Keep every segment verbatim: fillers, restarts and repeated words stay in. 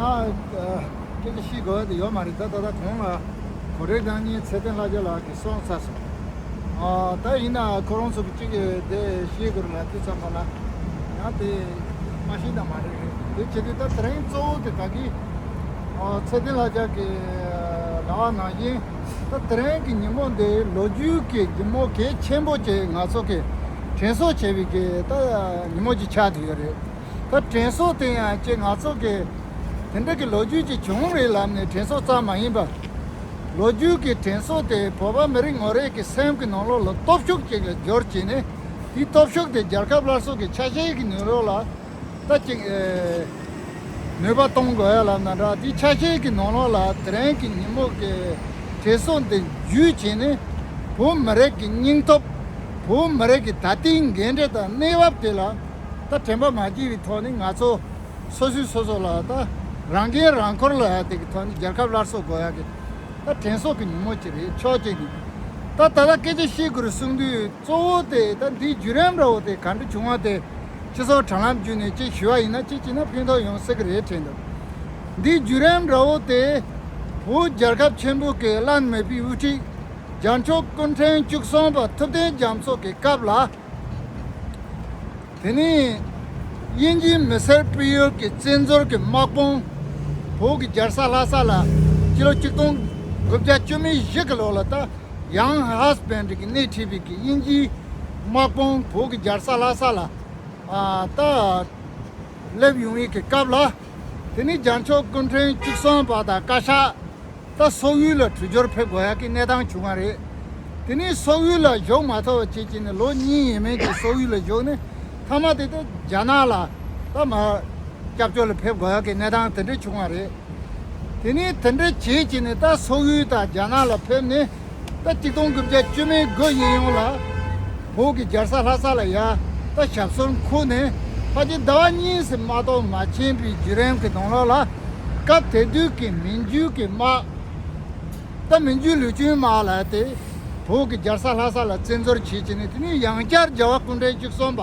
ཨ། སྐད་ཆ་བཤད་དགོས་དེ་ཡོད་མ་རེད། ད་ད་ལྟ་གོང་ལ་གོ་རེ་དང་གཉིས་ཚེ་བརྟན་ལྷ་རྒྱལ་ལགས་ཀྱིས་གསུངས་ཚར་སོང་། ཨ། ད་ཡིན་ན་ཁོ་རང་ཚོ་གི་གཅིག་གིས་དེ་བཤད་དགོས་རེད་ལ་དུས་ཙམ་པ་ལ་ཡང་དེ་མ་ཤེས་ན་མ་རེད། རེད། དེ་བྱེད་དུས་ད་དེ་རིང་གཙོ་བོ་དེ་ད་གི། ཨ། ཚེ་བརྟན་ལྷ་རྒྱལ་གྱིས་ལབ་པ་ནང་བཞིན་ད་དེ་རིང་གི་ཉིན་མོ་འདི་ལོ་རྒྱུས་ཀྱི་ཉིན་མོ་གལ་ཆེན་པོ་ཅིག་ང་ཚོ་གི་དྲན་གསོ་བྱེད་པའི་གི་ད་ཉིན་མོ་ཅིག་ཆགས་བསྡད་ཡོད་རེད། ད་དྲན་གསོ་དེ་ཡང་ཅིག་ང་ཚོ་གི་དེ་འདྲ་གི་ལོ་རྒྱུས་ཅིག་བྱུང་རེད་ལབ་ནས་དྲན་གསོ་ཙམ་མ་ཡིན་པ། ལོ་རྒྱུས་ཀྱི་དྲན་གསོ་དེ་བོད་པ་མི་རེ་ངོ་རེ་གི་སེམས་ཀྱི་ནང་ལོགས་ལ་སྟོབས་ཤུགས་ཅིག་ལ་འགྱུར་བྱས་ནས། དེའི་སྟོབས་ཤུགས་དེ་རྒྱལ་ཁབ་སླར་གསོ་གི་ཆ་ཤས་ཀྱི་ནང་ལོགས་ལ་ད་ཅིག་ཨེ། ནུས་པ་གཏོང་དགོས་ཡ་ལབ་ན་འདྲ། དེའི་ཆ་ཤས་ཀྱི་ནང་ལོགས་ལ་དེ་རིང་གི་ཉིན་མོ་གི་དྲན་གསོ་འདི་བརྒྱུད་བྱས་ནས། བོད་མི་རིགས་ཀྱི་སྙིང་སྟོབས། བོད་མི་རིགས་ཀྱི་ད་ལྟའི་འགན་འཁྲི་དང་གནས་བབ་དེ་ལ་ད་དྲན་པ་མ་བརྗེད་པའི་ཐོག་ནས་ང་ཚོ་སོ་སོས་སོ་སོ་ལ་ད་རང་འགན་རང་འཁུར་ལ་ཡ་དེ་གི་ཐོག་ནས་རྒྱལ་ཁབ་སླར་གསོ་དགོས་ཡ་གི་ད་དྲན་གསོ་གི་ཉིན་མོ་ཅིག་རེད། ཕྱོགས་གཅིག་ནས་ད་ད་ལྟ་སྐད་ཆ་བཤད་དགོས་རེད་གསུང་དུས། གཙོ་བོ་དེ་ད་འདིའི་བརྒྱུད་རིམ་འདྲ་བོ་དེ་ག་འདྲ་བྱུང་བ་དེ་སྤྱི་ཚོགས་དྲ་ལམ་བརྒྱུད་ནས་ཅིག་ཞུ་བ་ཡིན་ན་ཅིག་བྱས་ན་ཕན་ཐོགས་ཡོང་སྲིད་ཀྱི་རེད་དྲན་འདུག་འདིའི་བརྒྱུད་རིམ་འདྲ་བོ་དེ་བོད་རྒྱལ་ཁབ་ཆེན་པོ་གི་བླ་ན་མེད་པའི་དབུ་ཁྲིད་རྒྱལ་མཆོག་སྐུ་ཕྲེང་བཅུ་གསུམ་པ་ཐུབ་བསྟན་རྒྱ་མཚོ་གི་སྐབས་ལ། དེ་ནས་དབྱིན་ཇིའི་མི་སེར་སྤེལ་ཡུལ་གྱི་བཙན་འཛུལ་གྱི་དམག་དཔུང་བོད་ཀྱི་རྒྱལ་ས་ལྷ་ས་ལ་སྤྱི་ལོ་གཅིག་སྟོང་དགུ་བརྒྱ་བཅུ་མེད་བཞི་གི་ལོ་ལ་ད་ཡང་ཧ་སི་བན་ཌི་གིས་སྣེ་ཁྲིད་པའི་གི་དབྱིན་ཇིའི་དམག་དཔུང་བོད་ཀྱི་རྒྱལ་ས་ལྷ་ས་ལ་ཨ་ད་སླེབས་ཡོང་བའི་གི་སྐབས་ལ། དེ་ནས་རྒྱལ་མཆོག་སྐུ་ཕྲེང་བཅུ་གསུམ་པ་དང་བཀའ་ཤག་ད་སོག་ཡུལ་ལ་བྲོས་བྱོལ་ཕེབས་དགོས་ཡག་གི་གནས་སྟངས་བྱུང་བ་རེད། དེ་ནས་སོག་ཡུལ་ལ་བཞུགས་མ་ཐུབ་པ་བྱས་བྱས་ནས་ལོ་གཉིས་ཡས་མས་ཀྱི་སོག་ཡུལ་ལ་བཞུགས་ནས། མཐའ་མ་དེ་དུས་རྒྱ་ནག་ལ་ད་མར་སྐྱབས་བཅོལ་ལ་ཕེབས་དགོས་ཡག་གི་གནས་སྟངས་དེ་འདྲ་བྱུང་བ་རེད། དེ་ནས་དེ་འདྲ་བྱས་བྱས་ནས་ད་སོག་ཡུལ་དང་རྒྱ་ནག་ལ་ཕེབས་ནས། ད་གཅིག་སྟོང་དགུ་བརྒྱ་བཅུ་མེད་དགུ་ཡིན་ཡོང་ལ། བོད་ཀྱི་རྒྱལ་ས་ལྷ་ས་ལ་ཡ་ད་ཞབས་སོར་འཁོད་ནས་ཕལ་ཆེར་ཟླ་བ་གཉིས་ཙམ་མ་གཏོགས་མ་ཕྱིན་པའི་བརྒྱུད་རིམ་གྱི་ནང་ལོགས་ལ། སྐབས་དེ་དུས་ཀྱི་མན་ཇུའི་གི་དམག་ད་མན་ཇུའི་ལུས་སྦྱོང་དམག་ལ་དེ་བོད་ཀྱི་རྒྱལ་ས་ལྷ་ས་ལ་བཙན་འཛུལ་བྱས་བྱས་ནས། དེ་ནས་ཡང་བསྐྱར་རྒྱལ་བ་སྐུ་ཕྲེང་བཅུ་གསུམ་པ་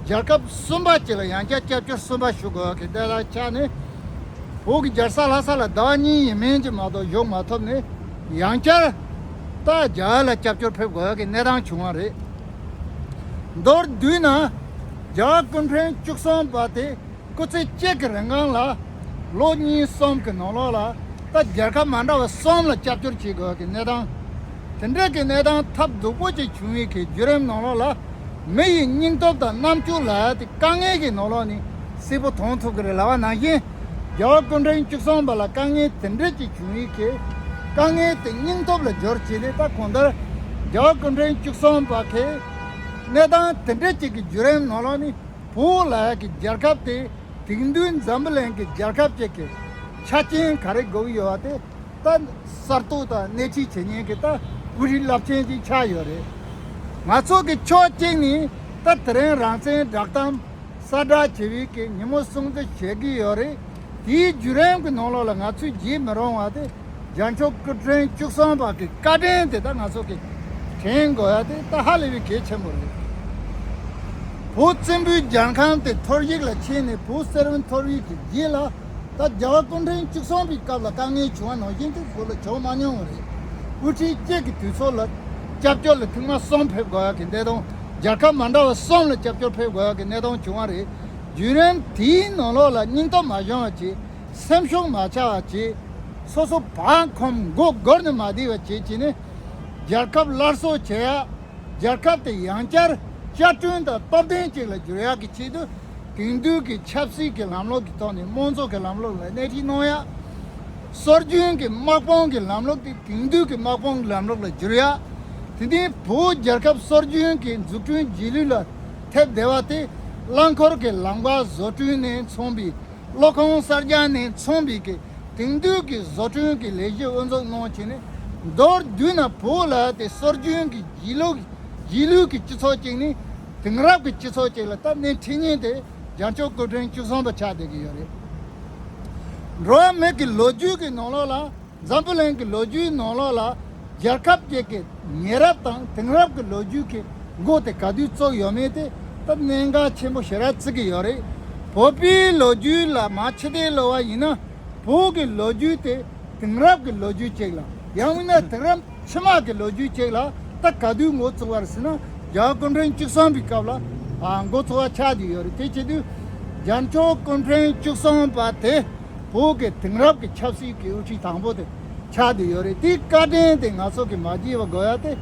རྒྱལ་ཁབ་གསུམ་པ་ཅིག་ལ་ཡང་བསྐྱར་སྐྱབས་བཅོལ་གསུམ་པ་ཞུ་དགོས་ཀྱི་དེ་ལ་ཆགས་ནས། བོད་ཀྱི་རྒྱལ་ས་ལྷ་ས་ལ་ཟླ་བ་གཉིས་ཡས་མས་ཅིག་མ་གཏོགས་བཞུགས་མ་ཐུབ་ནས། ཡང་བསྐྱར་ད་རྒྱ་གར་ལ་སྐྱབས་བཅོལ་ཕེབས་དགོས་ཀྱི་གནས་སྟངས་བྱུང་བ་རེད། མདོར་བསྡུས་ན། རྒྱལ་བ་སྐུ་ཕྲེང་བཅུ་གསུམ་པ་དེ་སྐུ་ཚེ་གཅིག་གི་རིང་ལ་ལོ་གཉིས་གསུམ་གྱི་ནང་ལོགས་ལ་ད་རྒྱལ་ཁབ་མ་འདྲ་བ་གསུམ་ལ་སྐྱབས་བཅོལ་བྱེད་དགོས་ཀྱི་གནས་སྟངས། དེ་འདྲ་གི་གནས་སྟངས་ཐབས་སྡུག་པོ་ཅིག་བྱུང་བའི་གི་བརྒྱུད་རིམ་ནང་ལོགས་ལ། མི་ཡི་སྙིང་སྟོབས་དང་རྣམ་དཔྱོད་ལ་དེ་དཀའ་ངལ་གྱི་ནང་ལོགས་ནས་གསལ་པོ་མཐོང་ཐུབ་ཀྱི་རེད་ལབ་པ་ནང་བཞིན། རྒྱལ་བ་སྐུ་ཕྲེང་བཅུ་གསུམ་པ་ལ་དཀའ་ངལ་དེ་འདྲ་ཅིག་བྱུང་ཡིན་གྱི། དཀའ་ངལ་དེ་སྙིང་སྟོབས་ལ་བསྒྱུར་བྱས་ནས། ད་གང་ལྟར་རྒྱལ་བ་སྐུ་ཕྲེང་བཅུ་གསུམ་པ་གི་གནས་སྟངས་དེ་འདྲ་ཅིག་གི་བརྒྱུད་རིམ་ནང་ལོགས་ནས། བོད་ལབ་ཡག་གི་རྒྱལ་ཁབ་དེ་དེང་དུས་འཛམ་བུ་གླིང་གི་རྒྱལ་ཁབ་ཅིག་གི་ཆ་རྐྱེན་ག་རེ་དགོས་ཀྱི་ཡོད་པ་དེ། ད་གསར་གཏོད་དང་སྣེ་ཁྲིད་བྱེད་མཁན་གྱི་ད་དབུ་ཁྲིད་རླབས་ཆེན་ཅིག་ཆགས་ཡོད་རེད། ང་ཚོ་གི་ཕྱོགས་གཅིག་ནས་ད་དེ་རིང་རང་བཙན་བསྒྲགས་གཏམ་གསལ་བསྒྲགས་བྱེད་པའི་གི་ཉིན་མོ་སྲུང་བརྩི་བྱེད་ཀྱི་ཡོད་རེད། དེའི་བརྒྱུད་རིམ་གྱི་ནང་ལོགས་ལ་ང་ཚོས་བརྗེད་མི་རུང་བ་དེ། རྒྱལ་མཆོག་སྐུ་ཕྲེང་བཅུ་གསུམ་པ་གི་བཀའ་དྲིན་དེ་ད་ང་ཚོ་གི་དྲན་དགོས་ཡ་དེ་ད་ཧ་ལས་པའི་གལ་ཆེན་པོ་རེད། བོད་བཙན་པོའི་རྒྱལ་ཁམས་དེ་འཐོར་ཞིག་ལ་ཕྱིན་ནས། བོད་སེར་བུ་འཐོར་བའི་གི་རྗེས་ལ། ད་རྒྱལ་བ་སྐུ་ཕྲེང་བཅུ་གསུམ་པའི་སྐབས་ལ་དཀའ་ངལ་བྱུང་བ་ནང་བཞིན་དེ་བོད་ལ་བྱུང་མ་མྱོང་བ་རེད། དབུ་ཁྲིད་གཅིག་གི་དུས་ཚོད་ལ་སྐྱབས་བཅོལ་ལ་ཐེངས་མ་གསུམ་ཕེབས་དགོས་ཡ་གི་གནས་སྟངས། རྒྱལ་ཁབ་མ་འདྲ་བ་གསུམ་ལ་སྐྱབས་བཅོལ་ཕེབས་དགོས་ཡ་གི་གནས་སྟངས་བྱུང་བ་རེད། བརྒྱུད་རིམ་དེའི་ནང་ལོགས་ལ་སྙིང་སྟོབས་མ་ཞུམ་པ་བྱས། སེམས་ཤུགས་མ་ཆག་པ་བྱས། སོ་སོ་བག་འཁུམས་མགོ་སྒུར་ནས་མ་བསྡད་པ་བྱས་བྱས་ནས། རྒྱལ་ཁབ་སླར་གསོ་བྱེད་ཡ། རྒྱལ་ཁབ་དེ་ཡང་བསྐྱར་བསྐྱར་སྐྲུན་དང་སྟོབས་ལྡན་ཅིག་ལ་འགྱུར་ཡག་གི་ཆེད་དུ། དེང་དུས་ཀྱི་ཆབ་སྲིད་ཀྱི་ལམ་ལུགས་ཀྱི་ཐོག་ནས་དམངས་གཙོ་གི་ལམ་ལུགས་ལ་སྣེ་ཁྲིད་གནང་ཡ། སྲོལ་རྒྱུན་གྱི་དམག་དཔུང་གི་ལམ་ལུགས་དེ་དེང་དུས་ཀྱི་དམག་དཔུང་གི་ལམ་ལུགས་ལ་འགྱུར་ཡ། དེ་ནས་བོད་རྒྱལ་ཁབ་སྲོལ་རྒྱུན་གྱི་འཛུགས་སྐྲུན་རྗེས་ལུས་ལ་ཐེབས་བསྡད་པ་དེ། རླངས་འཁོར་གྱི་ལམ་ཁ་བཟོ་སྐྲུན་ནས་མཚོན་པའི། གློག་ཁང་གསར་རྒྱག་ནས་མཚོན་པའི་གི་དེང་དུས་ཀྱི་བཟོ་སྐྲུན་གྱི་ལས་གཞི་དབུ་འཛུགས་གནང་བྱས་ནས། མདོར་བསྡུས་ན་བོད་ལ་དེ་སྲོལ་རྒྱུན་གྱི་རྗེས་ལུས། རྗེས་ལུས་ཀྱི་སྤྱི་ཚོགས་ཅིག་ནས་དེང་རབས་ཀྱི་སྤྱི་ཚོགས་ཅིག་ལ་ད་སྣེ་ཁྲིད་མཁན་དེ་རྒྱལ་མཆོག་སྐུ་ཕྲེང་བཅུ་གསུམ་པ་ཆགས་བསྡད་ཀྱི་ཡོད་རེད། འགྲོ་བ་མི་གི་ལོ་རྒྱུས་ཀྱི་ནང་ལོགས་ལ། འཛམ་བུ་གླིང་གི་ལོ་རྒྱུས་ནང་ལོགས་ལ། རྒྱལ་ཁབ་ཅིག་གི་ཉེ་རབས་དང་དེང་རབས་ཀྱི་ལོ་རྒྱུས་ཀྱི་འགོ་དེ་ག་དུས་བཙུགས་ཡོད་མེད་དེ་ད་གནད་འགག་ཆེན་པོ་ཞེ་དྲག་བརྩི་གི་ཡོད་རེད། བོད་པའི་ལོ་རྒྱུས་ལ་མ་ཕྱི་བལྟས་ལབ་པ་ཡིན་ན། བོད་ཀྱི་ལོ་རྒྱུས་དེ་དེང་རབས་ཀྱི་ལོ་རྒྱུས་ཅིག་ལ། ཡང་མིན་ན་དེང་རབས་ཕྱི་མ་གི་ལོ་རྒྱུས་ཅིག་ལ་ད་ག་དུས་འགོ་བཙུགས་པ་རེད་ཟེར་ན། རྒྱལ་བ་སྐུ་ཕྲེང་བཅུ་གསུམ་པའི་སྐབས་ལ་ཨ་འགོ་བཙུགས་པ་ཆགས་བསྡད་ཡོད་རེད། དེ་བྱེད་དུས་རྒྱལ་མཆོག་སྐུ་ཕྲེང་བཅུ་གསུམ་པ་དེ་བོད་ཀྱི་དེང་རབས་ཀྱི་ཆབ་སྲིད་ཀྱི་དབུ་ཁྲིད་དང་པོ་དེ་ཆགས་བསྡད་ཡོད་རེད། དེའི་བཀའ་དྲིན་དེ་ང་ཚོ་གི་མ་བརྗེད་པ་དགོས་ཡ་དེ་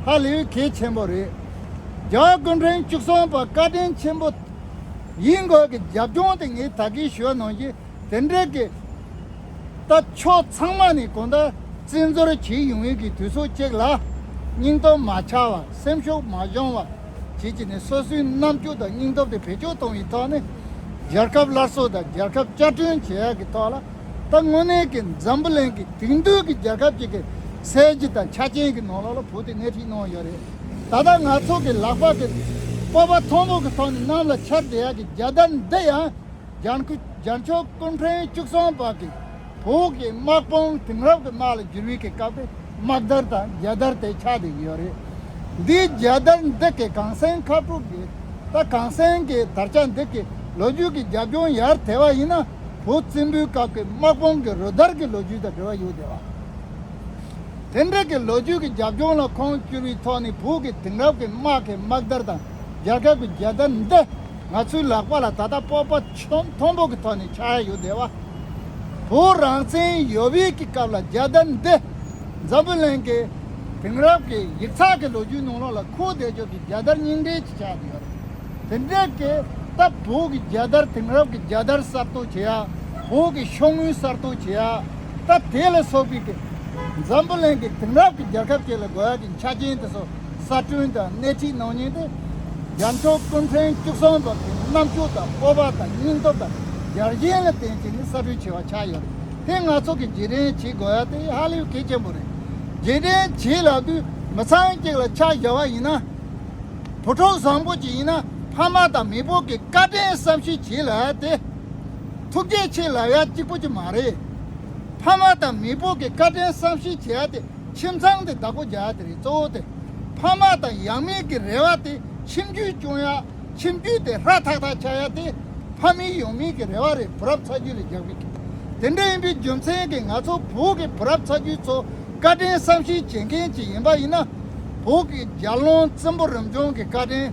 ཧ་ལས་པའི་གལ་ཆེན་པོ་རེད། རྒྱལ་བ་སྐུ་ཕྲེང་བཅུ་གསུམ་པ་བཀའ་དྲིན་ཆེན་པོ་ཡིན་དགོས་ཀྱི་རྒྱབ་ལྗོངས་དེ་ངས་ད་གིན་ཞུས་པ་ནང་བཞིན། དེ་འདྲའི་གི་ད་ཕྱོགས་ཚང་མ་ནས་གང་ལྟར་བཙན་འཛུལ་བྱེད་ཡོང་བའི་གི་དུས་ཚོད་ཅིག་ལ། སྙིང་སྟོབས་མ་ཆག་པ། སེམས་ཤུགས་མ་ཞུམ་པ་བྱེད་ཀྱི་ནས། སོ་སོའི་རྣམ་དཔྱོད་དང་སྙིང་སྟོབས་དེ་བེད་སྤྱོད་གཏོང་བའི་ཐོག་ནས། རྒྱལ་ཁབ་སླར་གསོ་དང་རྒྱལ་ཁབ་བསྐྱར་སྐྲུན་བྱེད་ཡག་གི་ཐོག་ལ། ད་དངོས་གནས་ཀྱི་འཛམ་བུ་གླིང་གི་དེང་དུས་ཀྱི་རྒྱལ་ཁབ་ཅིག་གི་ཚད་གཞི་དང་ཆ་རྐྱེན་གྱི་ནང་ལོགས་ལ་བོད་དེ་སྣེ་ཁྲིད་གནང་ཡོད་རེད། ད་ལྟ་ང་ཚོ་གི་ལག་པ་གི་སྤོབས་པ་མཐོན་པོ་གི་ཐོག་ནས་གནམ་ལ་འཕྱར་བསྡད་ཡག་གི་རྒྱལ་དར་འདི་ཡང་། རྒྱལ་སྐུ་རྒྱལ་མཆོག་སྐུ་ཕྲེང་བཅུ་གསུམ་པ་གི་བོད་ཀྱི་དམག་དཔུང་དེང་རབས་ཀྱི་དམག་ལ་བསྒྱུར་བའི་གི་སྐབས་དེ་དམག་དར་དང་རྒྱལ་དར་དེ་ཆགས་བསྡད་ཡོད་རེད། འདིའི་རྒྱལ་དར་འདི་གི་གངས་སེང་ཁ་དྲུག་གི་ད་གངས་སེང་གི་དར་ཆ་འདི་གི་ལོ་རྒྱུས་ཀྱི་རྒྱབ་ལྗོངས་ཡར་དེད་པ་ཡིན་ན། བོད་བཙན་པོའི་སྐབས་ཀྱི་དམག་དཔུང་གི་རུ་དར་གྱི་ལོ་རྒྱུས་དང་འབྲེལ་བ་ཡོད་བསྡད་པ། དེ་འདྲ་གི་ལོ་རྒྱུས་ཀྱི་རྒྱབ་ལྗོངས་ལ་ཁུངས་བསྐྱུར་བའི་ཐོག་ནས། བོད་ཀྱི་དེང་རབས་ཀྱི་དམག་གི་དམག་དར་དང་རྒྱལ་ཁབ་ཀྱི་རྒྱལ་དར་འདི་ང་ཚོའི་ལག་པ་ལ་ད་ལྟ་སྤོབས་པ་ཆེན་མཐོན་པོ་གི་ཐོག་ནས་འཕྱར་ཡ་ཡོད་བསྡད་པ། བོད་རང་བཙན་ཡོད་པའི་གི་སྐབས་ལ་རྒྱལ་དར་འདི་འཛམ་བུ་གླིང་གི་དེང་རབས་ཀྱི་ཡིག་ཚགས་ཀྱི་ལོ་རྒྱུས་ནང་ལོགས་ལ་འཁོད་བསྡད་ཆོག་གི་རྒྱལ་དར་རྙིང་གྲས་ཅིག་ཆགས་བསྡད་ཡོད་རེད། དེ་འདྲ་གི་ད་བོད་ཀྱི་རྒྱལ་དར་དེང་རབས་ཀྱི་རྒྱལ་དར་གསར་གཏོད་བྱེད་ཡ། བོད་ཀྱི་ཤོག་ངོས་གསར་གཏོད་བྱེད་ཡ། ད་དེ་ལ་སོགས་པའི་གི་འཛམ་བུ་གླིང་གི་དེང་རབས་ཀྱི་རྒྱལ་ཁབ་ཅིག་ལ་དགོས་ཡ་གི་ཆ་རྐྱེན་དེ་ཚོ་གསར་སྐྲུན་དང་སྣེ་ཁྲིད་གནང་མཁན་དེ། རྒྱལ་མཆོག་སྐུ་ཕྲེང་བཅུ་གསུམ་པ་གི་རྣམ་དཔྱོད་དང་སྤོབས་པ་དང་སྙིང་སྟོབས་དང་རྒྱལ་ཞེན་ལ་བརྟེན་བྱས་ནས་གསར་སྐྲུན་བྱེད་པ་ཆགས་ཡོད་རེད། དེ་ང་ཚོ་གི་རྗེས་དྲན་བྱེད་དགོས་ཡ་དེ་ཧ་ལས་པའི་གལ་ཆེན་པོ་རེད། རྗེས་དྲན་བྱེད་ལབ་དུས་མི་ཚང་གཅིག་ལ་ཆ་བཞག་པ་ཡིན་ན། བུ་ཕྲུག་བཟང་པོ་ཅིག་ཡིན་ན་ཕ་མ་དང་མེས་པོ་གི་བཀའ་དྲིན་བསམ་ཤེས་བྱེད་ལབ་ཡ་དེ། ཐུགས་རྗེ་ཆེ་ལབ་ཡ་གཅིག་པོ་ཅིག་མ་རེད། ཕ་མ་དང་མེས་པོ་གི་བཀའ་དྲིན་བསམ་ཤེས་བྱེད་ཡ་དེ་ཁྱིམ་ཚང་དེ་བདག་པོ་རྒྱག་ཡ་དེ་རེད། གཙོ་བོ་དེ་ཕ་མ་དང་ཡང་མིན་གྱི་རེ་བ་དེ་ཁྱིམ་རྒྱུད་སྐྱོང་ཡ། ཁྱིམ་རྒྱུད་དེ་ཧྲ་ཐག་ཐག་ཆགས་ཡ་དེ་ཕ་མེས་ཡང་མིན་གྱི་རེ་བ་རེད། བུ་རབས་ཚ་རྒྱུད་ལ་རྒྱག་པའི་གི། དེ་འདྲ་ཡིན་པའི་རྒྱུ་མཚན་གྱིས་ང་ཚོ་བོད་ཀྱི་བུ་རབས་ཚ་རྒྱུད་ཚོ་བཀའ་དྲིན་བསམ་ཤེས་བྱེད་མཁན་ཅིག་ཡིན་པ་ཡིན་ན། བོད་ཀྱི་རྒྱལ་དབང་བཙན་པོ་རིམ་བྱོན་གྱི་བཀའ་དྲིན།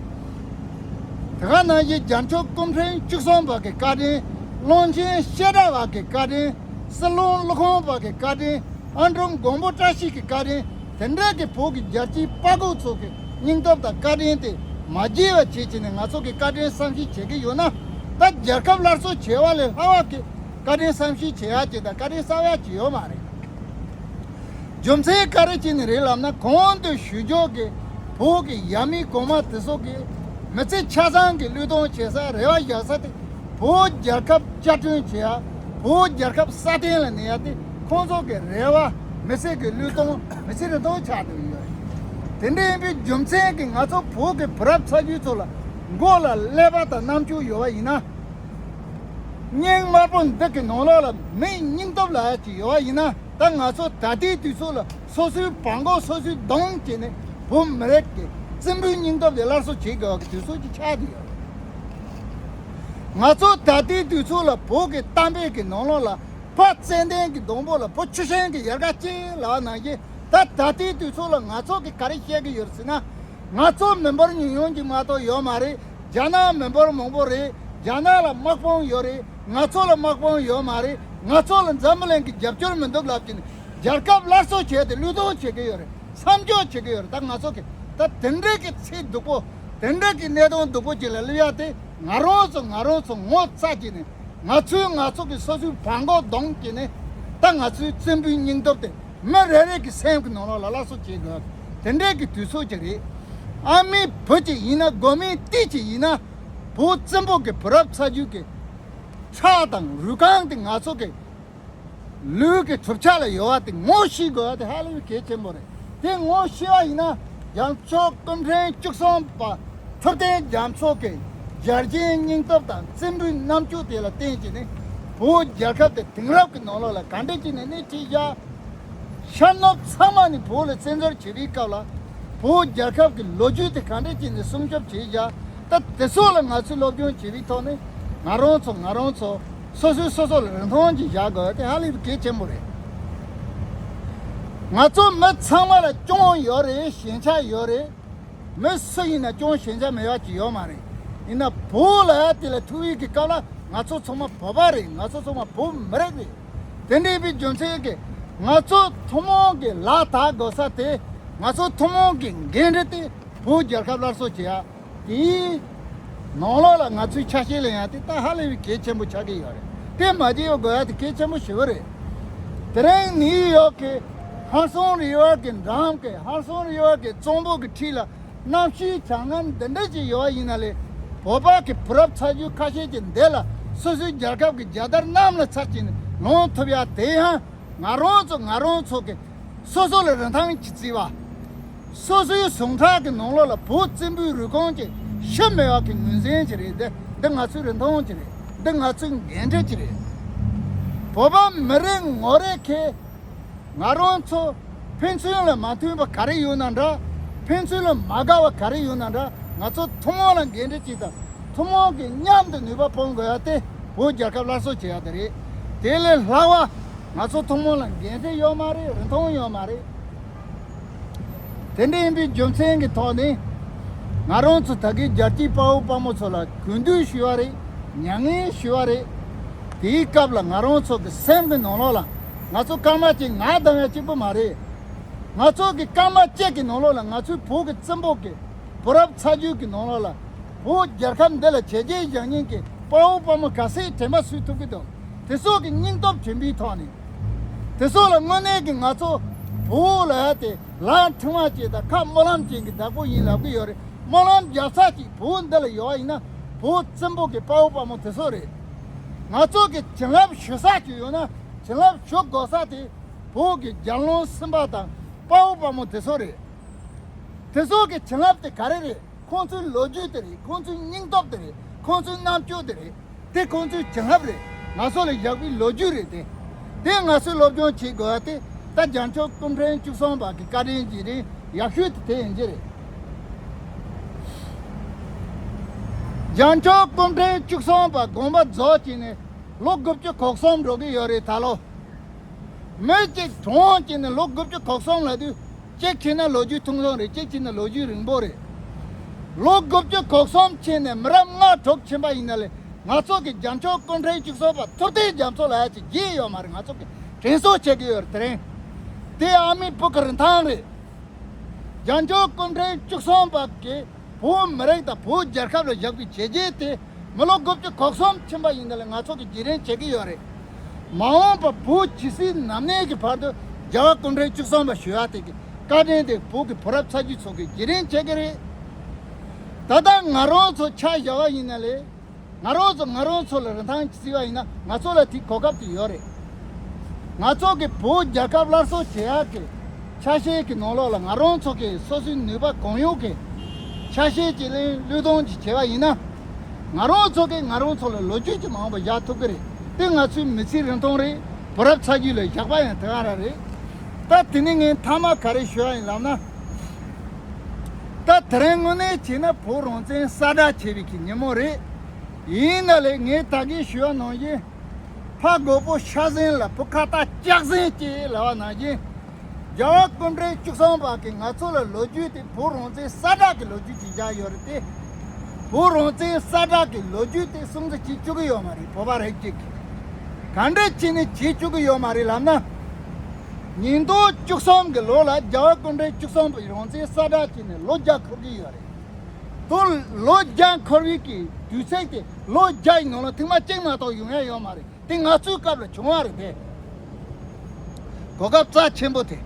དེ་ག་ནང་བཞིན་རྒྱལ་མཆོག་སྐུ་ཕྲེང་བཅུ་གསུམ་པ་གི་བཀའ་དྲིན། ཀློང་ཆེན་བཤད་གྲྭ་བ་གི་བཀའ་དྲིན། སྲིད་བློན་ཀླུ་ཁང་པ་གི་བཀའ་དྲིན། ཨ་འབྲུག་མགོན་པོ་བཀྲ་ཤིས་ཀྱི་བཀའ་དྲིན། དེ་འདྲ་གི་བོད་ཀྱི་རྒྱལ་གཅེས་དཔའ་རྒོད་ཚོ་གི་སྙིང་སྟོབས་དང་བཀའ་དྲིན་དེ་མ་བརྗེད་པ་བྱེད་བྱས་ནས་ང་ཚོ་གི་བཀའ་དྲིན་བསམ་ཤེས་བྱེད་ཀྱི་ཡོད་ན། ད་རྒྱལ་ཁབ་སླར་གསོ་བྱེད་པ་ལས་ལྷག་པ་གི་བཀའ་དྲིན་བསམ་ཤེས་བྱེད་ཡ་ཅིག་དང་བཀའ་དྲིན་གསབ་ཡ་ཅིག་ཡོད་མ་རེད། རྒྱུ་མཚན་ག་རེ་བྱས་ནས་རེད་ལབ་ན། གོང་དུ་ཞུ་ཕྱོགས་ཀྱི་བོད་ཀྱི་ཡབ་མེས་གོང་མ་དེ་ཚོ་གི་མི་ཚེ་ཆ་ཚང་གི་བློས་གཏོང་བྱེད་ས། རེ་བ་བཞག་ས་དེ་བོད་རྒྱལ་ཁབ་བསྐྱར་སྐྲུན་བྱེད་ཡ། བོད་རྒྱལ་ཁབ་སྲ་བརྟན་ལ་གནས་ཡ་དེ་ཁོང་ཚོ་གི་རེ་བ། མི་ཚེ་གི་བློས་གཏོང་། མི་ཚེ་རིན་ཐང་ཆགས་བསྡད་ཡོད་རེད། དེ་འདྲ་ཡིན་པའི་རྒྱུ་མཚན་གྱིས་ང་ཚོ་བོད་ཀྱི་བུ་རབས་ཚ་རྒྱུད་ཚོ་ལ་མགོ་ལ་ཀླད་པ་དང་རྣམ་དཔྱོད་ཡོད་པ་ཡིན་ན། སྙིང་དམར་པོ་འདི་གི་ནང་ལོགས་ལ་མིའི་སྙིང་སྟོབས་ལབ་ཡ་ཅིག་ཡོད་པ་ཡིན་ན། ད་ང་ཚོ་ད་ལྟའི་དུས་ཚོད་ལ་སོ་སོའི་བྲང་ཁོག་སོ་སོས་རྡུང་བྱས་ནས་བོད་མི་རིགས་ཀྱི་བཙན་པོའི་སྙིང་སྟོབས་དེ་སླར་གསོ་བྱེད་དགོས་པ་གི་དུས་ཚོད་ཅིག་ཆགས་བསྡད་ཡོད་རེད། ང་ཚོ་ད་ལྟའི་དུས་ཚོད་ལ་བོད་ཀྱི་གཏམ་དཔེ་གི་ནང་ལོགས་ལ། ཕ་ཙན་དན་གྱི་སྡོང་པོ་ལ་བུ་ཆུ་ཤིང་གི་ཡལ་ག་ཅན་ལབ་པ་ནང་བཞིན། ད་ད་ལྟའི་དུས་ཚོད་ལ་ང་ཚོ་གི་ག་རེ་བཤད་གི་ཡོད་ཟེར་ན། ང་ཚོ་མི་འབོར་ཉུང་ཉུང་ཅིག་མ་གཏོགས་ཡོད་མ་རེད། རྒྱ་ནག་མི་འབོར་མང་པོ་རེད། རྒྱ་ནག་ལ་དམག་དཔུང་ཡོད་རེད། ང་ཚོ་ལ་དམག་དཔུང་ཡོད་མ་རེད། ང་ཚོ་ལ་འཛམ་བུ་གླིང་གི་རྒྱབ་སྐྱོར་མི་འདུག་ལབ་ཀྱི་ནས་རྒྱལ་ཁབ་སླར་གསོ་བྱས་ཏེ་བློས་གཏོང་བྱེད་ཀྱི་ཡོད་རེད། མཚམས་འཇོག་བྱེད་ཀྱི་ཡོད་རེད། ད་ང་ཚོ་གི་ད་དེ་འདྲའི་གི་ཚེ་སྡུག་པོ། དེ་འདྲའི་གི་གནད་དོན་སྡུག་པོ་ཅིག་ལ་སླེབས་ཡ་དེ། ང་རང་ཚོ་ང་རང་ཚོ་ངོ་ཚ་བྱས་ནས། ང་ཚོས་ང་ཚོ་གི་སོ་སོའི་བྲང་ཁོག་རྡུང་བྱས་ནས། ད་ང་ཚོའི་བཙན་པོའི་སྙིང་སྟོབས་དེ་མི་རེ་རེ་གི་སེམས་ཀྱི་ནང་ལོགས་ལ་སླར་གསོ་བྱེད་དགོས། དེ་འདྲའི་གི་དུས་ཚོད་ཅིག་རེད། ཨ་མའི་བུ་ཅིག་ཡིན་ན། རྒོད་མའི་ཏི་ཅིག་ཡིན་ན། བོད་བཙན་པོ་གི་བུ་རབས་ཚ་རྒྱུད་ཀྱི་ཁྲག་དང་རུས་རྐང་དེ་ང་ཚོ་གི་ལུས་ཀྱི་གྲུབ་ཆ་ལ་ཡོད་པ་དེ་ངོ་ཤེས་དགོས་པ་དེ་ཧ་ལས་པའི་གལ་ཆེན་པོ་རེད། དེ་ངོ་ཤེས་པ་ཡིན་ན། རྒྱལ་མཆོག་སྐུ་ཕྲེང་བཅུ་གསུམ་པ་ཐུབ་བསྟན་རྒྱ་མཚོ་གི་རྒྱལ་ཞེན་སྙིང་སྟོབས་དང་བཙན་པོའི་རྣམ་དཔྱོད་དེ་ལ་བརྟེན་བྱས་ནས། བོད་རྒྱལ་ཁབ་དེ་དེང་རབས་ཀྱི་ནང་ལོགས་ལ་ག་འདྲ་བྱས་ནས་སྣེ་ཁྲིད་བཞག་ཤར་ནུབ་ཚང་མ་ནས་བོད་ལ་བཙན་འཛུལ་བྱེད་པའི་སྐབས་ལ། བོད་རྒྱལ་ཁབ་ཀྱི་ལོ་རྒྱུས་དེ་ག་འདྲ་བྱས་ནས་སྲུང་སྐྱོབ་བྱས་བཞག་ད་དེ་ཚོ་ལ་ང་ཚོས་སློབ་སྦྱོང་བྱེད་པའི་ཐོག་ནས། ང་རང་ཚོ་ང་རང་ཚོ་སོ་སོས་སོ་སོ་ལ་རིན་ཐང་ཅིག་བཞག་དགོས་དེ་ཧ་ལས་པའི་གལ་ཆེན་པོ་རེད། ང་ཚོ་མི་ཚང་མ་ལ་སྐྱོན་ཡོད་རེད། ཞན་ཆ་ཡོད་རེད། མི་སུ་ཡིན་ན་སྐྱོན་ཞན་ཆ་མེད་པ་ཅིག་ཡོད་མ་རེད། ཡིན་ན་བོད་ལ་དེ་ལ་ཐུག་ཡས་ཀྱི་སྐབས་ལ་ང་ཚོ་ཚང་མ་བོད་པ་རེད། ང་ཚོ་ཚང་མ་བོད་མི་རིགས་རེད། དེ་འདྲ་ཡིན་པའི་རྒྱུ་མཚན་གྱིས་ང་ཚོ་ཐུན་མོང་གི་ལག་བསྟར་དགོས་ས་དེ། ང་ཚོ་ཐུན་མོང་གི་འགན་འཁྲི་དེ་བོད་རྒྱལ་ཁབ་སླར་གསོ་བྱེད་ཡ། དེའི་ནང་ལོགས་ལ་ང་ཚོའི་ཆ་ཤས་ལེན་ཡ་དེ་ད་ཧ་ལས་པའི་གལ་ཆེན་པོ་ཆགས་ཀྱི་ཡོད་རེད། དེ་མ་བརྗེད་དགོས་ཡ་དེ་གལ་ཆེན་པོ་ཞེ་པོ་རེད། དེ་རིང་ནིའུ་ཡོག་གི་ཧ་སོང་རི་ཝར་གི་འགྲམ་གི་ཧ་སོང་རི་ཝར་གི་གཙང་པོ་གི་འཁྲིས་ལ་གནམ་གཤིས་བྱང་ངམ་འདི་འདྲ་ཅིག་ཡོད་པ་ཡིན་ན་ལས། བོད་པ་གི་བུ་རབས་ཚ་རྒྱུད་ཁ་ཤས་ཀྱི་འདི་ལ་སོ་སོའི་རྒྱལ་ཁབ་ཀྱི་རྒྱལ་དར་གནམ་ལ་འཚེར་བྱས་ནས་ལངས་ཐུབ་ཡ་དེ་ཡང་ང་རང་ཚོ་ང་རང་ཚོ་གི་སོ་སོ་ལ་རིན་ཐང་ཅིག་བརྩི་བ། སོ་སོའི་ཟུངས་ཁྲག་གི་ནང་ལོགས་ལ་བོད་བཙན་པོའི་རུས་ཁུངས་ཀྱི་ཤི་མེད་པ་གི་ངོས་འཛིན་ཅིག་རེད། འདི་འདི་ང་ཚོའི་རིན་ཐང་ཅིག་རེད། འདི་ང་ཚོའི་འགན་འཁྲི་ཅིག་རེད། བོད་པ་མི་རེ་ངོ་རེ་གིས་ང་རང་ཚོ་ཕན་ཚུན་ལ་མ་མཐུན་པ་ག་རེ་ཡོད་ན་འདྲ། ཕན་ཚུན་ལ་མ་དགའ་བ་ག་རེ་ཡོད་ན་འདྲ། ང་ཚོ་ཐུན་མོང་ལ་འགན་འཁྲི་གཅིག་དང་། ཐུན་མོང་གི་མཉམ་དུ་ནུས་པ་སྤུངས་དགོས་ཡ་དེ་བོད་རྒྱལ་ཁབ་སླར་གསོ་བྱེད་ཡ་དེ་རེད། དེ་ལས་ལྷག་པ་ང་ཚོ་ཐུན་མོང་ལ་འགན་འཁྲི་ཡོད་མ་རེད། རིན་ཐང་ཡོད་མ་རེད། དེ་འདྲ་ཡིན་པའི་རྒྱུ་མཚན་གྱི་ཐོག་ནས་ང་རང་ཚོ་ད་གིན་རྒྱལ་གཅེས་དཔའ་བོ་དཔའ་མོ་ཚོ་ལ་གུས་འདུད་ཞུ་བ་རེད། མྱ་ངན་ཞུ་བ་རེད། དེའི་སྐབས་ལ་ང་རང་ཚོ་གི་སེམས་ཀྱི་ནང་ལོགས་ལ་ང་ཚོ་སྐར་མ་གཅིག་ང་བསྡམ་ཡ་གཅིག་པུ་མ་རེད། ང་ཚོ་གི་སྐར་མ་གཅིག་གི་ནང་ལོགས་ལ་ང་ཚོའི་བོད་ཀྱི་བཙན་པོ་གི་བུ་རབས་ཚ་རྒྱུད་ཀྱི་ནང་ལོགས་ལ་བོད་རྒྱལ་ཁབ་འདི་ལ་བྱས་རྗེས་བཞག་མཁན་གྱི་དཔའ་བོ་དཔའ་མོ་ག་ཚད་དྲན་པ་གསོས་ཐུབ་ཀྱི་འདུག་དེ་ཚོ་གི་སྙིང་སྟོབས་དྲན་པའི་ཐོག་ནས། དེ་ཚོ་ལ་དངོས་གནས་ཀྱི་ང་ཚོ་བོད་ལ་ཡ་དེ་ལག་ཕྲེང་བ་ཅན་དང་ཁ་སྨོན་ལམ་ཅན་གྱི་བདག་པོ་ཡིན་ལབ་ཀྱི་ཡོད་རེད། སྨོན་ལམ་རྒྱག་ས་ཅིག་བོད་འདི་ལ་ཡོད་པ་ཡིན་ན་བོད་བཙན་པོ་གི་དཔའ་བོ་དཔའ་མོ་དེ་ཚོ་རེད། ང་ཚོ་གི་བྱིན་རླབས་ཞུ་ས་ཅིག་ཡོད་ན་བྱིན་རླབས་ཞུ་དགོས་ས་དེ་བོད་ཀྱི་རྒྱལ་བློན་སེམས་དཔའ་དང་དཔའ་བོ་དཔའ་མོ་དེ་ཚོ་རེད། དེ་ཚོ་གི་བྱིན་རླབས་དེ་ག་རེ་རེད། ཁོང་ཚོའི་ལོ་རྒྱུས་དེ་རེད། ཁོང་ཚོའི་སྙིང་སྟོབས་དེ་རེད། ཁོང་ཚོའི་རྣམ་དཔྱོད་དེ་རེད། དེ་ཁོང་ཚོའི་བྱིན་རླབས་རེད། ང་ཚོ་ལ་བཞག་པའི་ལོ་རྒྱུས་རེད་དེ། དེ་ང་ཚོས་སློབ་སྦྱོང་བྱེད་དགོས་པ་དེ་ད་རྒྱལ་མཆོག་སྐུ་ཕྲེང་བཅུ་གསུམ་པ་གི་བཀའ་དྲིན་གྱིས་རེད། ཡག་ཤོས་དེ་དེ་ཡིན་གྱི་རེད། རྒྱལ་མཆོག་སྐུ་ཕྲེང་བཅུ་གསུམ་པ་དགོངས་པ་རྫོགས་བྱས་ནས་ལོ་དགུ་བཅུ་གོ་གསུམ་འགྲོ་གི་ཡོད་རེད་ད་ལོ། མི་གཅིག་གྲོངས་བྱས་ནས་ལོ་དགུ་བཅུ་གོ་གསུམ་ལབ་དུས། གཅིག་བྱས་ན་ལོ་རྒྱུས་ཐུང་ཐུང་རེད། གཅིག་བྱས་ན་ལོ་རྒྱུས་རིང་པོ་རེད། ལོ་དགུ་བཅུ་གོ་གསུམ་ཕྱིན་ནས་མི་རབས་ལྔ་དྲུག་ཕྱིན་པ་ཡིན་ན་ལས་ང་ཚོ་གི་རྒྱལ་མཆོག་སྐུ་ཕྲེང་བཅུ་གསུམ་པ་ཐུབ་བསྟན་རྒྱ་མཚོ་ལགས་ཀྱི་རྗེས་ཡོད་མ་རེད། ང་ཚོ་གི་དྲན་གསོ་བྱེད་ཀྱི་ཡོད་རེད། དེ་རིང་དེ་ཨ་མའི་བུ་གི་རིན་ཐང་རེད། རྒྱལ་མཆོག་སྐུ་ཕྲེང་བཅུ་གསུམ་པ་གི་བོད་མི་རིགས་དང་བོད་རྒྱལ་ཁབ་ལ་བཞག་པའི་བྱས་རྗེས་དེ་མི་ལོ་དགུ་བཅུ་གོ་གསུམ་ཕྱིན་པ་ཡིན་ན་ལས་ང་ཚོ་གི་རྗེས་དྲན་བྱེད་ཀྱི་ཡོད་རེད། མ་འོངས་པ་བོད་ཇི་སྲིད་ནམ་གནས་ཀྱི་བར་དུ་རྒྱལ་བ་སྐུ་ཕྲེང་བཅུ་གསུམ་པ་ཞུ་བ་དེ་གི་བཀའ་དྲིན་དེ་བོད་ཀྱི་བུ་རབས་ཚ་རྒྱུད་ཚོ་གི་རྗེས་དྲན་བྱེད་ཀྱི་རེད། ད་ལྟ་ང་རང་ཚོ་ཆ་བཞག་པ་ཡིན་ན་ལས། ང་རང་ཚོ་ང་རང་ཚོ་ལ་རིན་ཐང་བརྩི་བ་ཡིན་ན་ང་ཚོ་ལ་དེའི་གོ་སྐབས་དེ་ཡོད་རེད། ང་ཚོ་གི་བོད་རྒྱལ་ཁབ་སླར་གསོ་བྱེད་ཡག་གི་ཆ་ཤས་ཀྱི་ནང་ལོགས་ལ་ང་རང་ཚོ་གི་སོ་སོའི་ནུས་པ་གང་ཡོད་ཀྱི་ཆ་ཤས་ཀྱི་ལེན་བློས་གཏོང་ཅིག་བྱས་པ་ཡིན་ན། ང་རང་ཚོ་གི་ང་རང་ཚོ་ལ་ལོ་རྒྱུས་ཀྱི་མ་འོངས་པ་བཞག་ཐུབ་ཀྱི་རེད། དེ་ང་ཚོའི་མི་ཚེའི་རིན་ཐང་རེད། བུ་རབས་ཚ་རྒྱུད་ལ་བཞག་པ་ཡང་དེ་ག་རང་རེད། ད་དེ་ནས་ངས་མཐའ་མ་ག་རེ་ཞུ་ཡ་ཡིན་ལབ་ན། ད་དེ་རིང་དངོས་གནས་བྱས་ན་བོད་རང་བཙན་གསལ་བསྒྲགས་བྱས་པའི་གི་ཉིན་མོ་རེད། ཡིན་ན་ལས་ངས་ད་གིན་ཞུ་བ་ནང་བཞིན། ཕ་རྒོད་པོ་ཤ་ཟན་ལ་བུ་ཁ་བཏགས་སྐྱག་ཟན་སྐྱེས་ལབ་པ་ནང་བཞིན། རྒྱལ་བ་སྐུ་ཕྲེང་བཅུ་གསུམ་པ་གིས་ང་ཚོ་ལ་ལོ་རྒྱུས་དེ་བོད་རང་བཙན་གསལ་བསྒྲགས་ཀྱི་ལོ་རྒྱུས་ཅིག་བཞག་ཡོད་རེད་དེ། བོད་རང་བཙན་གསལ་བསྒྲགས་ཀྱི་ལོ་རྒྱུས་དེ་སྲུང་བརྩི་བྱེད་བཅུག་གི་ཡོད་མ་རེད། བོད་པ་རིགས་གཅིག་གིས་ག་འདྲ་བྱས་ནས་བྱེད་བཅུག་གི་ཡོད་མ་རེད་ལབ་ན། ཉིས་སྟོང་བཅུ་གསུམ་གྱི་ལོ་ལ་རྒྱལ་བ་སྐུ་ཕྲེང་བཅུ་གསུམ་པའི་རང་བཙན་གསལ་བསྒྲགས་བྱས་ནས་ལོ་བརྒྱ་འཁོར་གྱི་ཡོད་རེད། དོ་ལོ་བརྒྱ་འཁོར་བའི་གི་དུས་ཚིགས་དེ་ལོ་བརྒྱ་ཡི་ནང་ལ་ཐེངས་མ་གཅིག་མ་གཏོགས་ཡོང་ཡ་ཡོད་མ་རེད། དེ་ང་ཚོའི་སྐབས་ལ་བྱུང་བ་རེད་དེ། གོ་སྐབས་རྩ་ཆེན་པོ་དེ།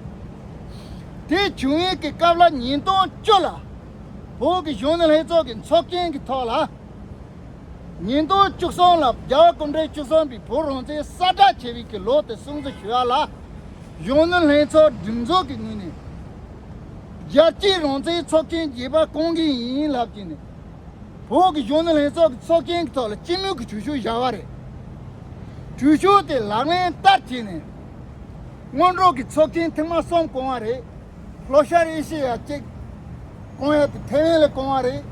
དེ་བྱུང་ཡས་ཀྱི་སྐབས་ལ་ཉིས་སྟོང་བཅུ་ལ་བོད་ཀྱི་གཞོན་ནུ་ལྷན་ཚོགས་ཀྱི་ཚོགས་ཆེན་གྱི་ཐོག་ལ། ཉིས་སྟོང་བཅུ་གསུམ་ལ་རྒྱལ་བ་སྐུ་ཕྲེང་བཅུ་གསུམ་པའི་བོད་རང་བཙན་གསལ་བསྒྲགས་བྱས་པའི་གི་ལོ་དེ་སྲུང་བརྩི་ཞུ་ཡ་ལ། གཞོན་ནུ་ལྷན་ཚོགས་སྒྲིག་འཛུགས་ཀྱི་ངོས་ནས། རྒྱལ་སྤྱིའི་རང་བཙན་ཚོགས་ཆེན་རྒྱས་པ་གང་གི་ཡིན་ལབ་ཀྱི་ནས། བོད་ཀྱི་གཞོན་ནུ་ལྷན་ཚོགས་ཀྱི་ཚོགས་ཆེན་གྱི་ཐོག་ལ་སྤྱི་མོས་ཀྱི་གྲོས་ཆོད་བཞག་པ་རེད། གྲོས་ཆོད་དེ་ལག་ལེན་བསྟར་བྱས་ནས། སྔོན་འགྲོ་གི་ཚོགས་ཆེན་ཐེངས་མ་གསུམ་བསྐོང་བ་རེད། ལྷོ་ཤར་ཨེ་ཤེ་ཡ་གཅིག་བསྐོང་ཡ་དེ་ཐེ་ཝན་ལ་བསྐོང་བ་རེད།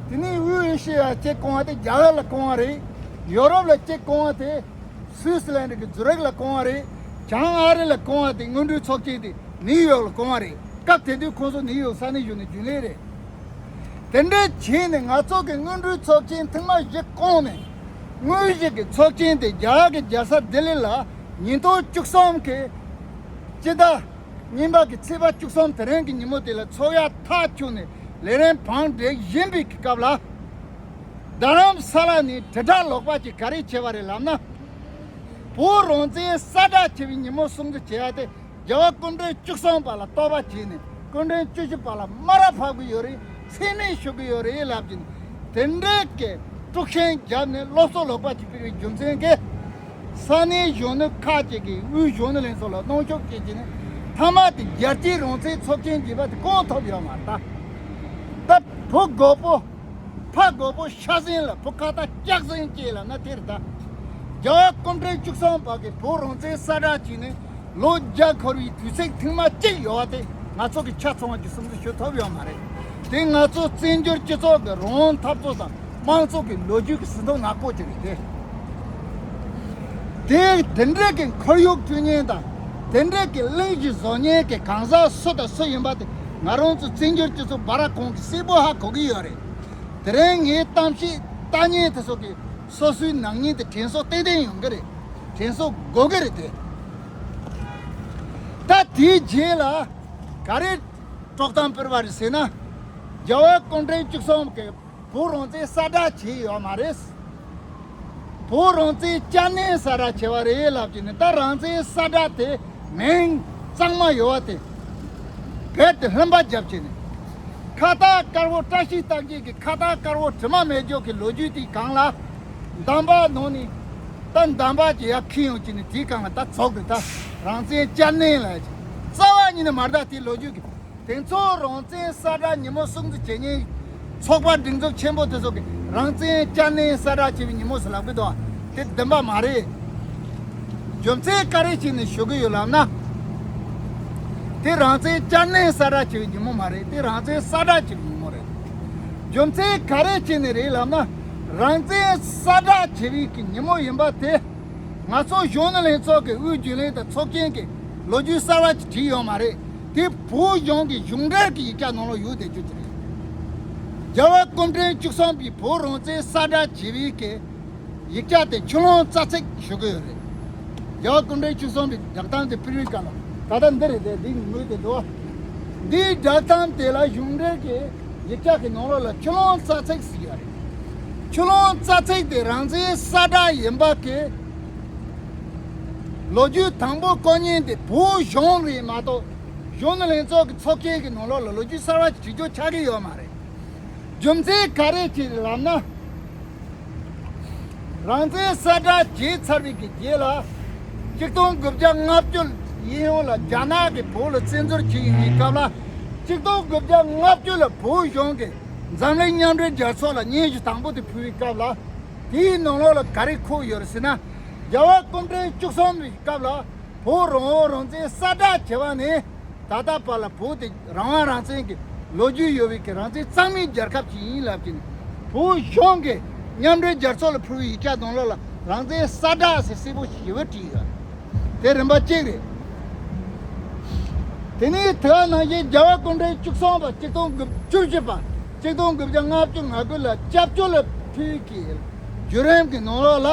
དེ་ནས་དབུས་ཨེ་ཤེ་ཡ་གཅིག་བསྐོང་བ་དེ་རྒྱ་གར་ལ་བསྐོང་བ་རེད། ཡོ་རོབ་ལ་གཅིག་བསྐོང་བ་དེ། སུད་སི་ལན་གྱི་ཛུ་རིག་ལ་བསྐོང་བ་རེད། བྱང་ཨ་རི་ལ་བསྐོང་བ་དེ་སྔོན་འགྲོའི་ཚོགས་ཆེན་དེ་ནིའུ་ཡོག་ལ་བསྐོང་བ་རེད། སྐབས་དེ་དུས་ཁོང་ཚོ་ནིའུ་ཡོག་ས་གནས་གཞུང་ནས་རྒྱུན་ལས་རེད། དེ་འདྲའི་བྱས་ནས་ང་ཚོ་གི་སྔོན་འགྲོའི་ཚོགས་ཆེན་ཐེངས་མ་བཞི་བསྐོངས་ནས། དངོས་གཞི་གི་ཚོགས་ཆེན་དེ་རྒྱ་གར་གྱི་རྒྱལ་ས་ལྡི་ལི་ལ་ཉིས་སྟོང་བཅུ་གསུམ་གི་སྤྱི་ཟླ་གཉིས་པ་གི་ཚེས་པ་བཅུ་གསུམ་དེ་རིང་གི་ཉིན་མོ་དེ་ལ་ཚོགས་ཡ་ཐག་ཆོད་ནས་ལས་རིམ་བང་བསྒྲིགས་བཞིན་པའི་སྐབས་ལ། རྡ་རམ་ས་ལ་ནས་དྲིལ་བསྒྲགས་ལོག་པ་ཅིག་ག་རེ་བྱས་པ་རེད་ལབ་ན། བོད་རང་བཙན་གསལ་བསྒྲགས་བྱས་པའི་ཉིན་མོ་སྲུང་བརྩི་བྱེད་ཡ་དེ། རྒྱལ་བ་སྐུ་ཕྲེང་བཅུ་གསུམ་པ་ལ་གཏོར་བ་བྱས་ནས་སྐུ་ཕྲེང་བཅུ་བཞི་པ་ལ་མ་ར་ཕབ་གི་ཡོད་རེད། འཚེ་མེད་ཞུ་གི་ཡོད་རེད་ལབ་ཀྱིན། དེ་འདྲའི་གི་དཀྲུག་ཤིང་བརྒྱབ་ནས་སློབ་གསོ་ལོག་པ་ཅིག་སྤེལ་བའི་རྒྱུ་མཚན་གྱིས། ས་གནས་གཞོན་ནུ་ཁག་ཅིག་གིས་དབུས་གཞོན་ནུ་ལྷན་ཚོགས་ལ་གནོན་ཤུགས་སྐྱེལ་གྱིན། མཐའ་མ་དེ་རྒྱལ་སྤྱིའི་རང་བཙན་ཚོགས་ཆེན་བྱས་པ་དེ་གང་ཐོབ་ཡོད་མ་རེད་ད། ད་བུ་རྒོད་པོ། ཕ་རྒོད་པོ་ཤ་ཟན་ལ་བུ་ཁ་ཏ་སྐྱག་ཟན་སྐྱེས་ལབ་ན་དེ་རེད་ད། རྒྱལ་བ་སྐུ་ཕྲེང་བཅུ་གསུམ་པ་གིས་བོད་རང་བཙན་གསལ་བསྒྲགས་བྱས་ནས་ལོ་བརྒྱ་འཁོར་བའི་དུས་ཚིགས་ཐེངས་མ་གཅིག་ཡོད་པ་དེ་ང་ཚོ་གི་ཆ་ཚང་བ་གི་སྲུང་བརྩི་ཞུ་ཐུབ་ཡོད་མ་རེད། དེ་ང་ཚོ་བཙན་བྱོལ་སྤྱི་ཚོགས་ཀྱི་རང་དབང་འཐབ་རྩོད་དང་། དམངས་གཙོ་གི་ལོ་རྒྱུས་ཀྱི་ཟིན་ཐོ་ནག་པོ་ཅིག་རེད་དེ། དེ་དེ་འདྲ་གི་ཁོར་ཡུག་བསྐྲུན་མཁན་དང་། དེ་འདྲ་གི་གླེང་གཞི་བཟོ་མཁན་གྱི་གང་ཟག་སུ་དང་སུ་ཡིན་པ་དེ་ང་རང་ཚོ་བཙན་བྱོལ་སྤྱི་ཚོགས་འབའ་ར་ཁོང་གིས་གསལ་པོ་ཧ་གོ་གི་ཡོད་རེད། དེ་རིང་ངའི་གཏམ་བཤད་ལྟ་མཁན་དེ་ཚོ་གིས་སོ་སོའི་ནང་ཉིད་དེ་དྲན་གསོ་ཏན་ཏན་ཡོང་གི་རེད། དྲན་གསོ་དགོས་ཀྱི་རེད་དེ། ད་དེའི་རྗེས་ལ་ག་རེ་དཀྲོག་གཏམ་སྤེལ་བ་རེད་ཟེར་ན། རྒྱལ་བ་སྐུ་ཕྲེང་བཅུ་གསུམ་གྱི་བོད་རང་བཙན་གསལ་བསྒྲགས་བྱས་ཡོད་མ་རེད། བོད་རང་བཙན་བསྐྱར་ནན་གསལ་བསྒྲགས་བྱས་པ་རེད་ལབ་ཀྱི་ནི། ད་རང་བཙན་གསལ་བསྒྲགས་དེ་མིང་གཙང་མ་ཡོད་པ་དེ་རྦད་དེ་ལྷུན་པ་རྒྱབ་བྱས་ནས། ཁ་བཏགས་དཀར་པོ། བཀྲ་ཤིས་རྟགས་བརྒྱད་ཀྱི་ཁ་བཏགས་དཀར་པོ་དྲི་མ་མེད་རྒྱུ་གི་ལོ་རྒྱུས་དེའི་སྒང་ལ། འདམ་བག་ནང་ནས་ད་འདམ་བག་ཅིག་ཡར་ཁྱེར་ཡོང་ཀྱི་ནི། དེའི་སྒང་ལ་ད་ཚོགས་ཀྱི་ད་རང་བཙན་བསྐྱར་ནན་ལབ་ཀྱི། རྩ་བ་ཉིད་ནས་མ་རེད། ད་དེའི་ལོ་རྒྱུས་ཀྱི། དེ་ཚོ་རང་བཙན་གསལ་བསྒྲགས་ཉིན་མོ་སྲུང་བརྩི་བྱེད་མཁན་ཚོགས་པ་སྒྲིག་འཛུགས་ཆེན་པོ་དེ་ཚོ་གིས་རང་བཙན་བསྐྱར་ནན་གསལ་བསྒྲགས་བྱེད་པའི་ཉིན་མོ་ཟེར་ལབ་གི་འདུག། དེ་བདེན་པ་མ་རེད། རྒྱུ་མཚན་ག་རེ་བྱས་ནས་ཞུ་གི་ཡོད་ལབ་ན། དེ་རང་བཙན་བསྐྱར་ནན་གསལ་བསྒྲགས་བྱེད་པའི་ཉིན་མོ་མ་རེད། དེ་རང་བཙན་གསལ་བསྒྲགས་བྱེད་པའི་ཉིན་མོ་རེད། རྒྱུ་མཚན་ག་རེ་བྱས་ནས་རེད་ལབ་ན། རང་བཙན་གསལ་བསྒྲགས་བྱེད་པའི་གི་ཉིན་མོ་ཡིན་པ་དེ། ང་ཚོ་གཞོན་ནུ་ལྷན་ཚོགས་ཀྱི་དབུས་རྒྱུན་ལས་དང་ཚོགས་ཆེན་གྱི་ལོ་རྒྱུས་གསར་བ་ཅིག་བྲིས་ཡོད་མ་རེད། དེ་བོད་གཞུང་གི་གཞུང་འབྲེལ་གྱི་ཡིག་ཆ་ནང་ལ་ཡོད་བསྡད་རྒྱུ་ཅིག་རེད། རྒྱལ་བ་སྐུ་ཕྲེང་བཅུ་གསུམ་པའི་བོད་རང་བཙན་གསལ་བསྒྲགས་བྱས་པའི་གི་ཡིག་ཆ་དེ་ཆུ་ཀླུང་རྩ་ཚིག་ཞུ་གི་ཡོད་རེད། རྒྱལ་བ་སྐུ་ཕྲེང་བཅུ་གསུམ་པའི་བསྒྲགས་གཏམ་དེ་ཕུལ་བའི་སྐབས་ལ། ད་ལྟ་འདི་རེད་དེ། འདི་ངོས་དེ་འདུག། འདིའི་བསྒྲགས་གཏམ་དེ་ལ་གཞུང་འབྲེལ་གྱི་ཡིག་ཆ་གི་ནང་ལོགས་ལ་ཆུ་ཀླུང་རྩ་ཚིག་ཟེར་ཡོད་རེད། ཆུ་ཀླུང་རྩ་ཚིག་དེ་རང་བཙན་གསལ་བསྒྲགས་ཡིན་པ་གི་ལོ་རྒྱུས་དང་པོ་བཀོད་མཁན་དེ་བོད་གཞུང་རེད་མ་གཏོགས། གཞོན་ནུ་ལྷན་ཚོགས་ཀྱི་ཚོགས་ཆེན་གྱི་ནང་ལོགས་ལ་ལོ་རྒྱུས་གསར་བ་ཅིག་བྲིས་རྒྱུ་ཆགས་ཀྱི་ཡོད་མ་རེད། རྒྱུ་མཚན་ག་རེ་བྱས་ལབ་ན། རང་བཙན་གསལ་བསྒྲགས་བྱས་ཚར་བའི་གི་རྗེས་ལ། ཆིག་སྟོང་དགུ་བརྒྱ་ལྔ་བཅུ་ཡིན་ཡོང་ལ་རྒྱ་ནག་གིས་བོད་ལ་བཙན་འཛུལ་བྱས་ཡོང་བའི་སྐབས་ལ། ཆིག་སྟོང་དགུ་བརྒྱ་ལྔ་བཅུ་ལ་བོད་གཞུང་གིས་འཛམ་གླིང་མཉམ་འབྲེལ་རྒྱལ་ཚོགས་ལ་སྙན་ཞུ་དང་པོ་དེ་ཕུལ་བའི་སྐབས་ལ། དེའི་ནང་ལོགས་ལ་ག་རེ་འཁོད་ཡོད་རེད་ཟེར་ན། རྒྱལ་བ་སྐུ་ཕྲེང་བཅུ་གསུམ་པའི་སྐབས་ལ་བོད་རང་དབང་རང་བཙན་གསལ་བསྒྲགས་བྱས་པ་ནས། ད་ལྟ་བར་ལ་བོད་དེ་རང་དབང་རང་བཙན་གྱི་ལོ་རྒྱུས་ཡོད་པའི་གི་རང་བཙན་གཙང་མའི་རྒྱལ་ཁབ་ཅིག་ཡིན་ལབ་ཀྱིན། བོད་གཞུང་གིས་མཉམ་འབྲེལ་རྒྱལ་ཚོགས་ལ་ཕུལ་བའི་ཡིག་ཆ་ནང་ལོགས་ལ་རང་བཙན་གསལ་བསྒྲགས་ཟེར་གསལ་པོ་ཞེ་པོ་བྲིས་ཡོད། དེ་རིམ་པ་གཅིག་རེད། དེ་ནས་དེ་ག་ནང་བཞིན་རྒྱལ་བ་སྐུ་ཕྲེང་བཅུ་གསུམ་པ་ཆིག་སྟོང་དགུ་བཅུ་བཞི་པ་ཆིག་སྟོང་དགུ་བརྒྱ་ལྔ་བཅུ་ང་དགུ་ལ་སྐྱབས་བཅོལ་ལ་ཕུལ་གྱི་བརྒྱུད་རིམ་གྱི་ནང་ལོགས་ལ།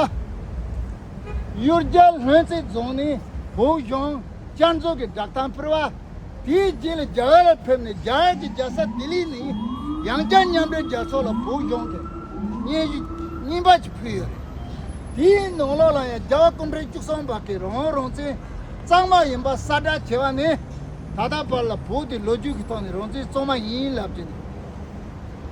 གཡུལ་རྒྱལ་ལྷུན་རྩེ་རྫོང་ནས་བོད་གཞུང་བསྐྱར་འཛུགས་ཀྱི་བསྒྲགས་གཏམ་ཕུལ་བ། དེའི་རྗེས་ལ་རྒྱ་གར་ལ་ཕེབས་ནས་རྒྱ་གར་གྱི་རྒྱལ་ས་ལྡི་ལི་ནས་ཡང་བསྐྱར་མཉམ་འབྲེལ་རྒྱལ་ཚོགས་ལ་བོད་གཞུང་གི་སྙན་ཞུ་རྙིང་པ་ཅིག་ཕུལ་ཡོད་རེད། དེའི་ནང་ལོགས་ལ་ཡང་རྒྱལ་བ་སྐུ་ཕྲེང་བཅུ་གསུམ་པ་གི་རང་དབང་རང་བཙན་གཙང་མ་ཡིན་པ་གསལ་བསྒྲགས་བྱས་པ་ནས། ད་ལྟ་བར་ལ་བོད་དེ་ལོ་རྒྱུས་ཀྱི་ཐོག་ནས་རང་བཙན་གཙང་མ་ཡིན་ལབ་ཀྱི་འདུག།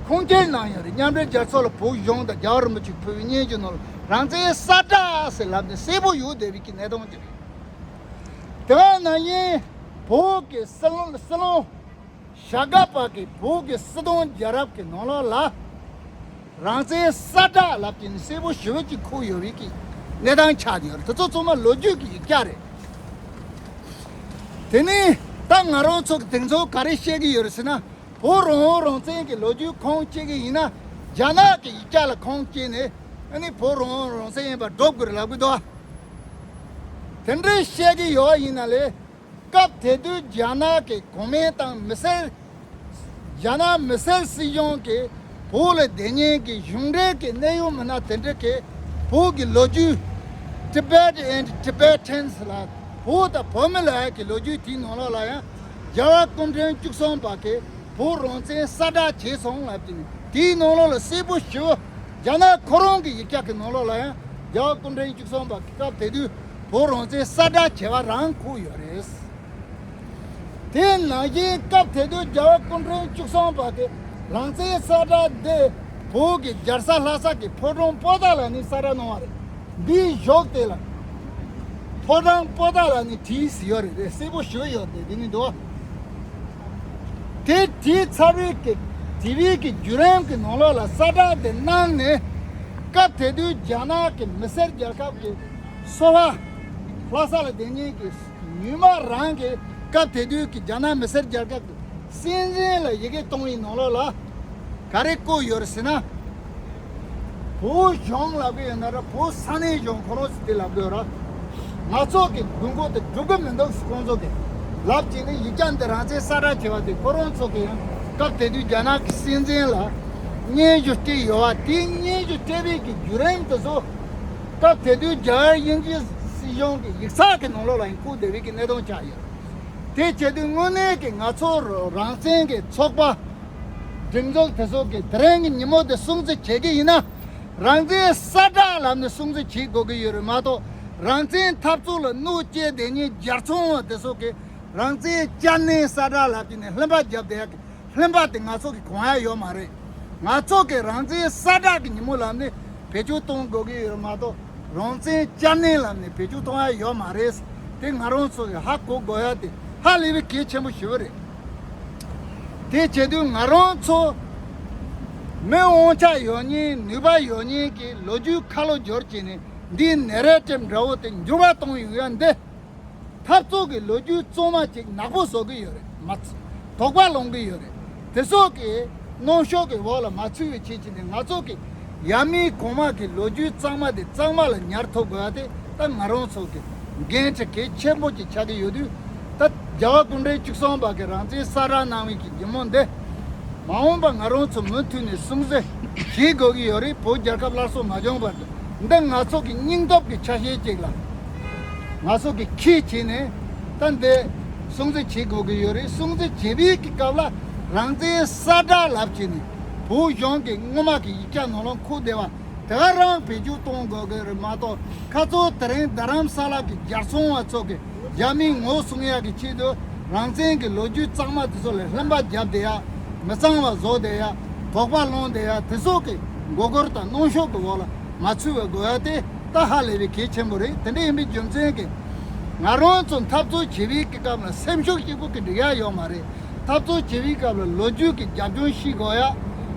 ཁུངས་སྐྱེལ་གནང་ཡོད་རེད། མཉམ་འབྲེལ་རྒྱལ་ཚོགས་ལ་བོད་གཞུང་དང་རྒྱལ་བ་རིན་པོ་ཆེས་ཕུལ་བའི་སྙན་ཞུ་ནང་ལ་རང་བཙན་གསལ་བསྒྲགས་ཟེར་ལབ་ནས་གསལ་པོ་ཡོད་བསྡད་པའི་གི་གནས་སྟངས་ཅིག་རེད། དེ་ག་ནང་བཞིན་བོད་ཀྱི་སྲིད་བློན་སྲིད་བློན་བྱ་དགའ་པ་གིས་བོད་ཀྱི་སྲིད་དོན་རྒྱལ་རབས་ཀྱི་ནང་ལོགས་ལ་རང་བཙན་གསལ་བསྒྲགས་ལབ་ཀྱི་ནི་གསལ་པོ་ཞེ་པོ་ཅིག་འཁོད་ཡོད་པའི་གི་གནས་སྟངས་ཆགས་ཡོད་རེད། དེ་ཚོ་ཚང་མ་ལོ་རྒྱུས་ཀྱི་ཡིག་ཆ་རེད། དེ་ནས་ད་ང་རང་ཚོ་གི་དེང་ཚོ་ག་རེ་བཤད་ཀྱི་ཡོད་རེད་ཟེར་ན། བོད་རང་དབང་རང་བཙན་གྱི་ལོ་རྒྱུས་ཁུངས་སྐྱེལ་གྱི་ཡིན་ན། རྒྱ་ནག་གི་ཡིག་ཆ་ལ་ཁུངས་སྐྱེལ་ནས་ ཨ་ནི་བོད་རང་དབང་རང་བཙན་ཡིན་པ་སྒྲུབ་དགོས་རེད་ལབ་གི་འདུག་དེ་འདྲའི་བཤད་ཀྱི་ཡོད་ཡིན་ན་ལས། སྐབས་དེ་དུས་རྒྱ་ནག་གི་གོང་མ་དང་མི་སེར། རྒྱ་ནག་མི་སེར་སྲིད་གཞུང་གིས་བོད་ལ་སྡོད་མཁན་གྱི་གཞུང་འབྲེལ་གྱི་གནད་ཡོད་མི་སྣ་དེ་འདྲ་གིས་བོད་ཀྱི་ལོ་རྒྱུས། Tibet and Tibetans ལ། བོད་དང་བོད་མི་ལ་ཡ་གི་ལོ་རྒྱུས་དེའི་ནང་ལོགས་ལ་ཡང་། རྒྱལ་བ་སྐུ་ཕྲེང་བཅུ་གསུམ་པ་གིས་བོད་རང་བཙན་གསལ་བསྒྲགས་བྱས་སོང་ལབ་ཀྱི་ནི་དེའི་ནང་ལོགས་ལ་གསལ་པོ་ཞེ་པོ། རྒྱ་ནག་ཁོ་རང་གི་ཡིག་ཆ་གི་ནང་ལོགས་ལ་ཡང་རྒྱལ་བ་སྐུ་ཕྲེང་བཅུ་གསུམ་པ་གི་སྐབས་དེ་དུས་བོད་རང་བཙན་གསལ་བསྒྲགས་བྱས་པ་རང་ཁུག་ཡོད་རེད། དེ་ནང་བཞིན་སྐབས་དེ་དུས་རྒྱལ་བ་སྐུ་ཕྲེང་བཅུ་གསུམ་པ་གི་རང་བཙན་གསལ་བསྒྲགས་འདི་བོད་ཀྱི་རྒྱལ་ས་ལྷ་ས་གི་ཕོ་བྲང་པོ་ཏཱ་ལ་ནས་གསལ་བསྒྲགས་གནང་བ་རེད། འདིའི་གཞུག་དེ་ལ་ཕོ་བྲང་པོ་ཏཱ་ལ་ནས་བྲིས་ཡོད་རེད། གསལ་པོ་ཞེ་པོ་ཡོད་དེ་འདི་ནི་འདུག་དེ་བྲིས་ཚར་བའི་གི་དེ་བའི་གི་བརྒྱུད་རིམ་གི་ནང་ལོགས་ལ་གསལ་བསྒྲགས་དེ་གནང་ནས། སྐབས་དེ་དུས་རྒྱ་ནག་གི་མི་སེར་རྒྱལ་ཁབ་ཀྱི་སོ་པ། ལྷ་ས་ལ་སྡོད་མཁན་གྱི་ཉུལ་མ་རང་གིས་སྐབས་དེ་དུས་ཀྱི་རྒྱ་ནག་མི་སེར་རྒྱལ་ཁབ་ཀྱི་སྲིད་འཛིན་ལ་ཡི་གེ་གཏོང་བའི་ནང་ལོགས་ལ་ག་རེ་བཀོད་ཡོད་རེད་ཟེར་ན། བོད་གཞུང་ལབ་གི་ཡོད་ན་ར། བོད་ས་གནས་གཞུང་ཁོ་རང་ཚོ་དེ་ལབ་གི་ཡོད་ར། ང་ཚོ་གི་དགོས་མཁོ་དེ་སྒྲུབ་གི་མི་འདུག་ཁོང་ཚོ་གི་ལབ་བྱས་ནས་ཡིག་ཆ་འདི་རང་བཙན་གསལ་བསྒྲགས་བྱས་པ་དེ་ཁོ་རང་ཚོ་གི་ཡང་སྐབས་དེ་དུས་རྒྱ་ནག་གི་སྲིད་འཛིན་ལ་སྙན་ཞུ་སྤྲད་ཡོད་པ། དེའི་སྙན་ཞུ་སྤྲད་པའི་གི་བརྒྱུད་རིམ་དེ་ཚོ་སྐབས་དེ་དུས་རྒྱ་གར་དབྱིན་ཇིའི་སྲིད་གཞུང་གི་ཡིག་ཚགས་ཀྱི་ནང་ལོགས་ལ་ཡང་བཀོད་བསྡད་པའི་གི་གནད་དོན་ཆགས་ཡོད། དེ་བྱེད་དུས་དངོས་གནས་ཀྱི་ང་ཚོ་རང་བཙན་གྱི་ཚོགས་པ་སྒྲིག་འཛུགས་དེ་ཚོ་གི་དེ་རིང་གི་ཉིན་མོ་དེ་སྲུང་བརྩི་བྱེད་ཀྱི་ཡིན་ན། རང་བཙན་གསལ་བསྒྲགས་ལབ་ནས་སྲུང་བརྩི་བྱེད་དགོས་ཀྱི་ཡོད་རེད་མ་གཏོགས། རང་བཙན་འཐབ་རྩོད་ལ་གནོད་སྐྱེལ་བསྡད་མཁན་རྒྱལ་ཚོང་བ་དེ་ཚོ་གི་རང་བཙན་བསྐྱར་ནན་གསལ་བསྒྲགས་ལབ་ཀྱི་ནས་ལྷན་པ་རྒྱབ་བསྡད་ཡག་གི་ལྷན་པ་དེ་ང་ཚོ་གི་གོ་ཡ་ཡོད་མ་རེད། ང་ཚོ་གི་རང་བཙན་གསལ་བསྒྲགས་ཀྱི་ཉིན་མོ་ལབ་ནས་བེད་སྤྱོད་གཏོང་དགོས་ཀྱི་ཡོད་རེད་མ་གཏོགས། རང་བཙན་བསྐྱར་ནན་ལབ་ནས་བེད་སྤྱོད་གཏོང་ཡ་ཡོད་མ་རེད། དེ་ང་རང་ཚོ་གི་ཧ་གོ་དགོས་ཡ་དེ་ཧ་ལས་པའི་གལ་ཆེན་པོ་ཞེ་པོ་རེད། དེ་བྱེད་དུས་ང་རང་ཚོ་མི་དབང་ཆ་ཡོད་མཁན་ནུས་པ་ཡོད་མཁན་གྱི་ལོ་རྒྱུས་ཁ་ལོ་སྒྱུར་བྱས་ནས་འདིའི་ནེ་རེ་ཊིབ་འདྲ་བོ་དེ་འགྱུར་བ་གཏོང་ཡོང་ཡ་འདི། འཐབ་རྩོད་ཀྱི་ལོ་རྒྱུས་གཙང་མ་ཅིག་ནག་པོ་བཟོ་གི་ཡོད་རེད། མ་ཚ་དོགས་པ་སློང་གི་ཡོད་རེད། དེ་སོགས་ཀྱི་གནོན་ཤུགས་ཀྱི་འོག་ལ་མ་ཚུད་པའི་ཆེད་ཀྱི་ནི་ང་ཚོ་གི་ཡབ་མེས་གོང་མ་གི་ལོ་རྒྱུས་གཙང་མ་དེ་གཙང་མ་ལ་ཉར་ཐུབ་དགོས་ཡ་དེ་ད་ང་རང་ཚོ་གི་འགན་འཁྲི་གལ་ཆེན་པོ་ཅིག་ཆགས་ཀྱི་ཡོད་དུས། ད་རྒྱལ་བ་སྐུ་ཕྲེང་བཅུ་གསུམ་པ་གི་རང་བཙན་གསལ་བསྒྲགས་གནང་བའི་གི་ཉིན་མོ་འདི་མ་འོངས་པ་ང་རང་ཚོ་མུ་མཐུད་ནས་སྲུང་བརྩི་བྱེད་དགོས་ཀྱི་ཡོད་རེད། བོད་རྒྱལ་ཁབ་སླར་གསོ་མ་བྱུང་བར་དུ། འདི་ང་ཚོ་གི་སྙིང་སྟོབས་ཀྱི་ཆ་ཤས་ཅིག་ལ་ང་ཚོ་གི་ཁྱི་བྱས་ནས་ད་འདི་སྲུང་བརྩི་བྱེད་དགོས་ཀྱི་ཡོད་རེད། སྲུང་བརྩི་བྱེད་པའི་གི་སྐབས་ལ་རང་བཙན་གསལ་བསྒྲགས་ལབ་བྱས་ནས་བོད་གཞུང་གི་སྔོན་མ་གི་ཡིག་ཆ་ནང་ལ་འཁོད་བསྡད་པ་དེ་ག་རང་བེད་སྤྱོད་གཏོང་དགོས་ཀྱི་རེད་མ་གཏོགས། ཁ་ཚོ་དེ་རིང་རྡ་རམ་ས་ལ་གི་རྒྱལ་ཚོང་བ་ཚོ་གི་རྒྱ་མིའི་ངོ་སྲུང་ཡག་གི་ཆེད་དུ་རང་བཙན་གྱི་ལོ་རྒྱུས་གཙང་མ་དེ་ཚོ་ལ་ལྷན་པ་རྒྱབ་བསྡད་ཡ། མི་གཙང་བ་བཟོ་བསྡད་ཡ། དོགས་པ་སློང་བསྡད་ཡ་དེ་ཚོ་གི་མགོ་སྐོར་དང་གནོན་ཤུགས་ཀྱི་འོག་ལ་མ་ཚུད་པ་དགོས་ཡ་དེ་ད་ཧ་ལས་པའི་གལ་ཆེན་པོ་རེད། དེ་འདྲ་ཡིན་པའི་རྒྱུ་མཚན་གྱིས་ང་རང་ཚོ་འཐབ་རྩོད་བྱེད་པའི་གི་སྐབས་ལ་སེམས་ཤུགས་གཅིག་པུ་གི་འགྲིག་ཡ་ཡོད་མ་རེད། འཐབ་རྩོད་བྱེད་པའི་སྐབས་ལ་ལོ་རྒྱུས་ཀྱི་རྒྱབ་ལྗོངས་ཤེས་དགོས་ཡ།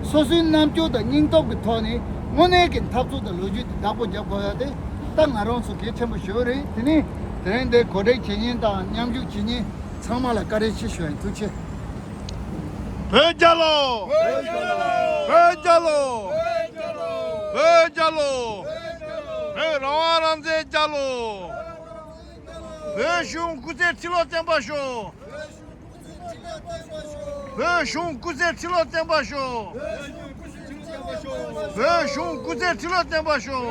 སོ་སོའི་རྣམ་དཔྱོད་དང་སྙིང་སྟོབས་ཀྱི་ཐོག་ནས་དངོས་གནས་ཀྱི་འཐབ་རྩོད་དང་ལོ་རྒྱུས་དེ་བདག་པོ་རྒྱབ་དགོས་ཡ་དེ་ད་ང་རང་ཚོ་གལ་ཆེན་པོ་ཞེ་པོ་རེད། དེ་ནི་དེ་རིང་འདིར་གོ་སྒྲིག་བྱེད་མཁན་དང་མཉམ་ཞུགས་བྱེད་མཁན་ཚང་མ་ལ་བཀའ་དྲིན་ཆེ་ཞུ་ཡ་ཡིན། ཐུགས་རྗེ་ཆེ། བོད་རྒྱལ་ལོ། བོད་རྒྱལ་ལོ། བོད་རྒྱལ་ལོ། བོད་རང་དབང་རང་བཙན་རྒྱལ་ལོ། བོད་གཞུང་སྐུ་ཚེ་ཁྲི་ལོ་བརྟན་པར་ཤོག་བོད་གཞུང་སྐུ་ཚེ་ཁྲི་ལོ་བརྟན་པར་ཤོག་བོད་གཞུང་སྐུ་ཚེ་ཁྲི་ལོ་བརྟན་པར་ཤོག